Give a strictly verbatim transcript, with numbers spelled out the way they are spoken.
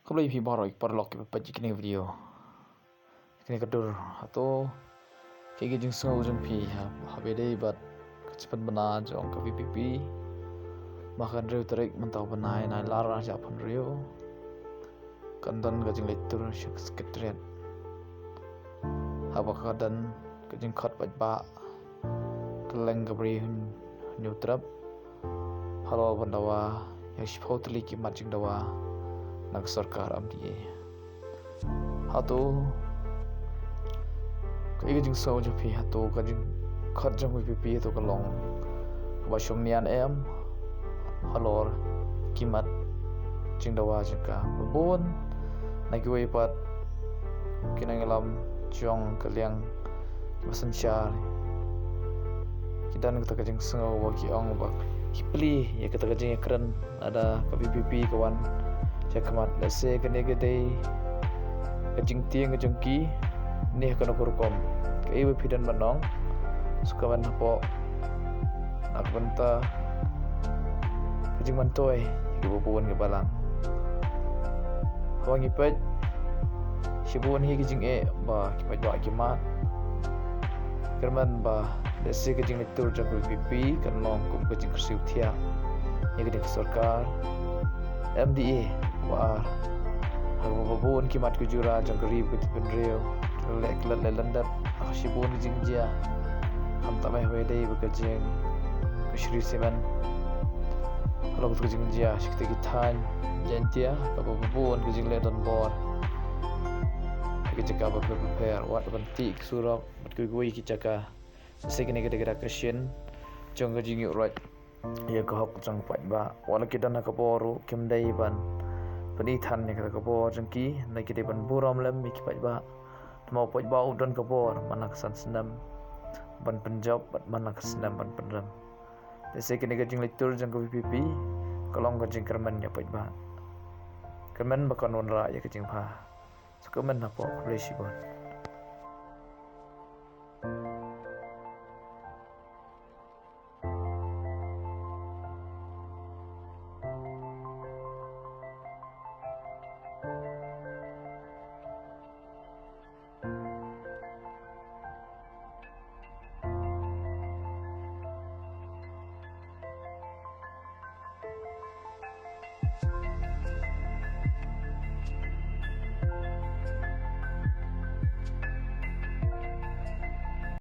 Khublei phi baroh ki paralok kiba peit ïa kane ka video. Kane ka dur, hato kaei ka jingsngew jong phi ha, ha ba dei bad ka jingpynbna jong ka V P P? Ba ka hynriew tarik mynta u bnai, nai lar ar hajar arphew hynriew, kan don ka jingleit tur sha ka Secretariat, haba ka don ka jingkhot paidbah kylleng ka Bri Hynñiewtrep halor ban dawa ïa shiphew tylli ki mat jingdawa na ka sorkar M D A. Hato kaei ka jingsngew jong phi, hato ka jingkhot jong V P P hato ka long kaba shong nian em halor ki mat jingdawa jong ka? Ba bun na kiwei pat ki nongïalam jong ka liang kiba synshar ki don kata ka jingsngew ba ki ong ba ki plie ïa kata ka jingïakren lada ka V P P ka wan sha khmat. Lehse kane ka dei ka jingtieng ka jong ki ne kano ka rukom. Kaei ba phi don ban ong, sa comment hapoh na ka bynta ka jingmyntoi ïa kiba bun ki balang. Haba ngi peit, shibun hi ki jingeh ba ki paidbah ki mad. Kyrmen ba lehse ka jingleit tur jong ka V P P kan long kum ka jingkyrsiew thiah ïa ka dei ka sorkar M D A. Ba ar, haba ba bun ki mat ki jura jong ka ri bad ka jaitbynriew ki la leh klet leh lyndet ha shibun ki jingjia. Khamtam eh ba dei ba ka jing, ka Shree Cement, halor ka jingjia sha kita ki thaiñ Jaiñtia, kaba ba bun ka jingleh donbor ha ki jaka bapher bapher, wat ban tih ka surok bad kiwei kiwei ki jaka. Sa kane ka dei ka dak ka shin jong ka jingïuhroit ïa ka hok jong paidbah. Wat la ki don ha ka bor ruh kim dei ban pyni than ïa ka bor jong ki, hynrei ki dei ban burom lem ïa ki paidbah. Namar u paidbah u don ka bor man la ka san snem ban pynjop bad man la ka snem ban pynrem. Te sa kane ka jingleit tur jong ka V P P ka long ka jingkyrmen ïa paidbah. Kyrmen ba kan wanrah ïa ka jingbha. Sa kyrmen hapoh. Khublei shibun.